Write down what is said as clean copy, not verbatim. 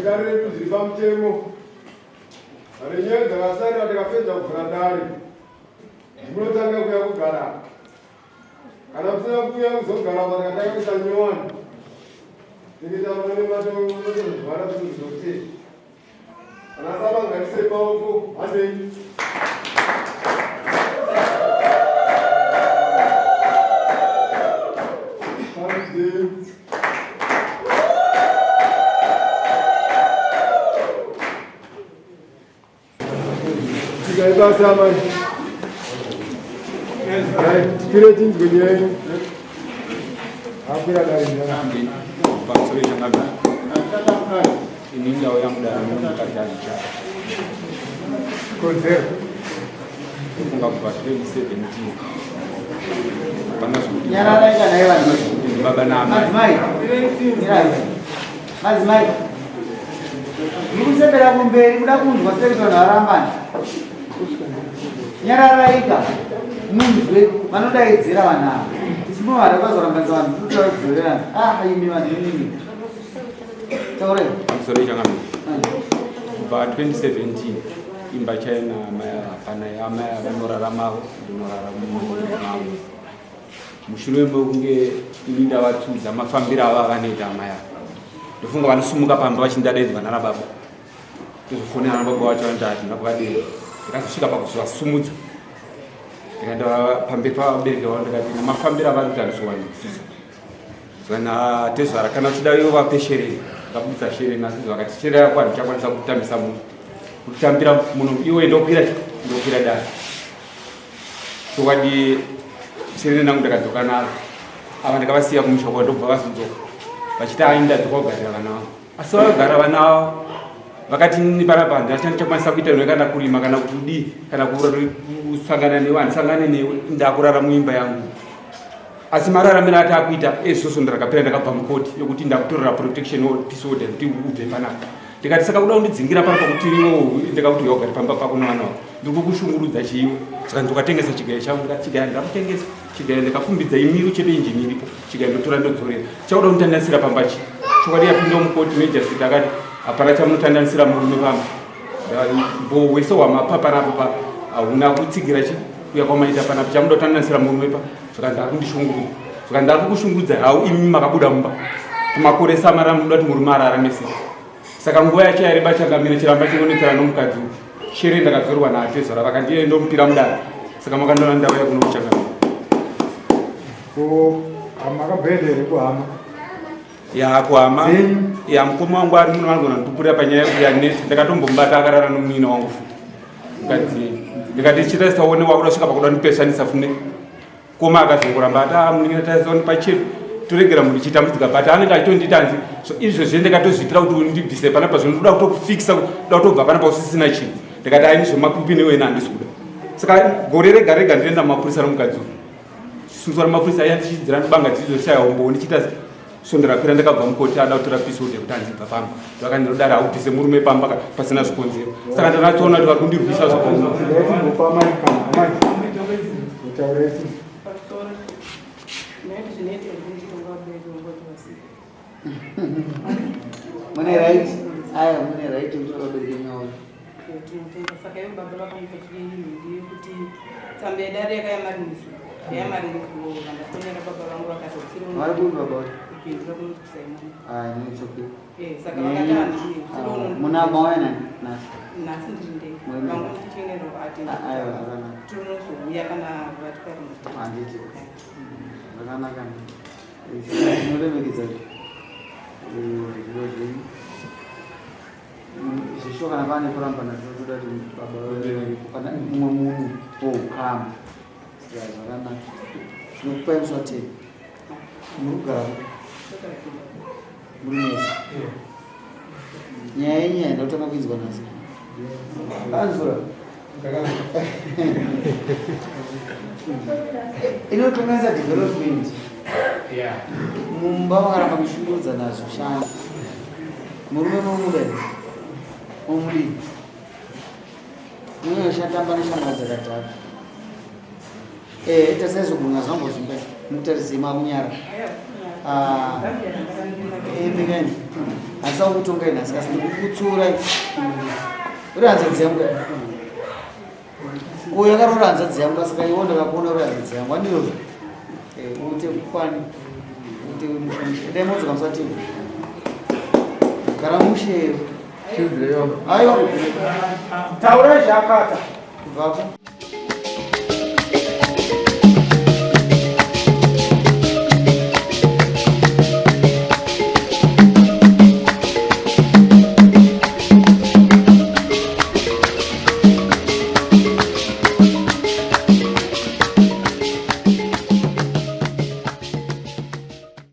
dare redu zviri pamutemo. Pane nyaya dzakasarira tikapedza kuvhura dare. Munotanga kuya kugara. Kana musina kuuya kuzogara apa tikatanga kuisa nyowani. Tinenge taona nematozvara zvinhu zvokuti Kana baba ngatisei maoko handei. Handei. Tikai basa amai. Tire tinzwe nyaya yenyu. Akwira dare ndana. Pamusoro changamire. Ini ndauya mudare muno mukadzi azvichaya. Konzero. Kufunga kubva 2017. Hapana zvekuti. Nyararai kana iva Baba naamai. Madzimai. Mirai. Madzimai. Muri kusembera kumberi kuda kunzwa sei kuti vanhu varambana. Nyararaika munzwe vanodaidzira vanhu ava. Isu munovareva vazorambanisa vanhu totora kudzorerana. Ah imi vanhu imimi. Taurai. Pamusoro changamire. Kubva 2017 imba chaiyo amai ava hapana amai ava vanoraramawo ndinorarama mavo. Mushure mekunge ini ndavatudza mafambiro avo avanoita amai ava. Ndofunga vanosumuka pamba vachindadaidzwa nana baba. Tozofonera nana baba vacho vanoti hatina kuvadei. Ndakazosvika pakuzovasumudza. Ndikaenda pamberi pavabereki vavo ndikati mafambiro avari kuita handisi Zvana tezvara kana uchida ivo vape shereni ndakabudisa shereni asi vakati shereni yako handichakwanisa kutambisa munhu kutambira munhu iwe ndokwira ndokwira dare chokwadi shereni nangu ndakadzoka naro ava ndakavasiya kumusha kwa ndobva vazodzoka vachiti ai ndadzoka kugarira vana vangu asi vagara vana vavo vakati ini panapa handichandikwanisa kuita newe kana kurima kana kuti udii kana kusangana newe handisangane newe ndakurara muimba yangu asi mararamiro ati akuita ezvosvo ndakapera ndakabva mukoti yokuti ndakutorera protection peace order kuti ubve panapa ndikati saka kuda kundidzingira pano pakuti iwo ndakakuti uya ugare pamba pako nevana vako ndiri kukushungurudza chiiwe zvikanzi ukatengesa chigayo changu ndikati chigayo ndakutengesa chigayo ndakafumbidza imiro chete injini iripo chigayo ndotora ndodzorera chakuda kunditandanisira pamba chi chokwadi yapinda mukoti major akati hapana chamunotandanisira murume pamba mbo wese wamapa panapa pa hauna kutsigira chi kuya kwamaita panapa chamuda kutandanisira murume pa zvikanzi ari kundishungurudza zvikanzi ari kukushungurudza hau imi makabuda mumba kumakore samara munoda kuti murume ararame sei saka nguva yacho yareba changamire chiramba chingonetsana nomukadzi uyu shere ndakadzorwa naatezvara vakandiye ndomupira mudare saka makandona ndauya kuno kuchangamire ko makabhenda here kuhama ya kuhama ya mukoma wangu ari muno vanogona kundipupurira panyaya yekuti yanetsa ndakatombombata akarara nomunina wangu futi mukadzi ndikati chita saone wakuda kusvika pakuda ndipesanisa fune koma akazongoramba ati ah, munin'ina tasaone pachero toregera munhu ichitambudzika but anenge achitondiita hanzi so izvo zve ndakatozviitira kuti undibvise panapa zvino ndoda kutokufikisa kuda kutobva panapa usisina chinhu ndikati aini zvemakupi newena handisi kuda saka gore rega rega ndinoenda mumapurisa nomukadzi uyu sunzwa mapurisa aya ndichidzira ndibanga dzizoshaya umbowo ndichiita svondo rapera ndakabva mukoti ada kutora piece order kuti anzibva pamba zvakandinodaro haubvise murume pamba pasina zvikonzero saka ndanatsoona kuti vari kundirwisa zvakaoma Mune right? Aya, mune right kuti vabereki nyaya. Tinotenda saka ivo baba vakamupa chii kuti tsamba yedare yakayamariniswa yayamariniswa vandafonera baba vangu vakati usiri Vari kupi baba vacho? kupindura kunoti kusaimani Ah, no, it's okay. Eh, saka vakati handii usiri uno Muna mauya nani? Nhasi. nhasi ndiri ndega Mwene. vangu ndichenero ati Ah, aiwa, zvakanaka. tinozouya kana vatikarimo Handiti. Zvakanaka. Tinoremekedza zvido zvenyu. Zvishuwa kana pane kurambana tinotoda kuti baba vave kana mumwe munhu woukama. Zvakanaka. Tinokupai musi watei. Muri kugara muri mese. Nyaya yenyu yaenda kutanga kuinzwa nhasi. Anzura. Inotonganisa development. Mumba vakaramba kushungurudza nazvo shanda. Murume munomuda here? Mumudii? Munonyashatamba neshamwari dzakadhaka. Eh, ita saizvo gumwa zvambozvimba. Mukutarisei makunyara. Ah. Mingani handisa kukutongai nhasi asi ndikukutsuurai. Uri hanzvadzi yangu ko yakaroora hanzvadzi yangu asi kaiwo ndakakuona uri hanzvadzi yangu andiyozvo eh, uite kukwani uite mushe mushe endai modzoka musati gara mushe. Aiwa. Taurai zvakata. Kubvako.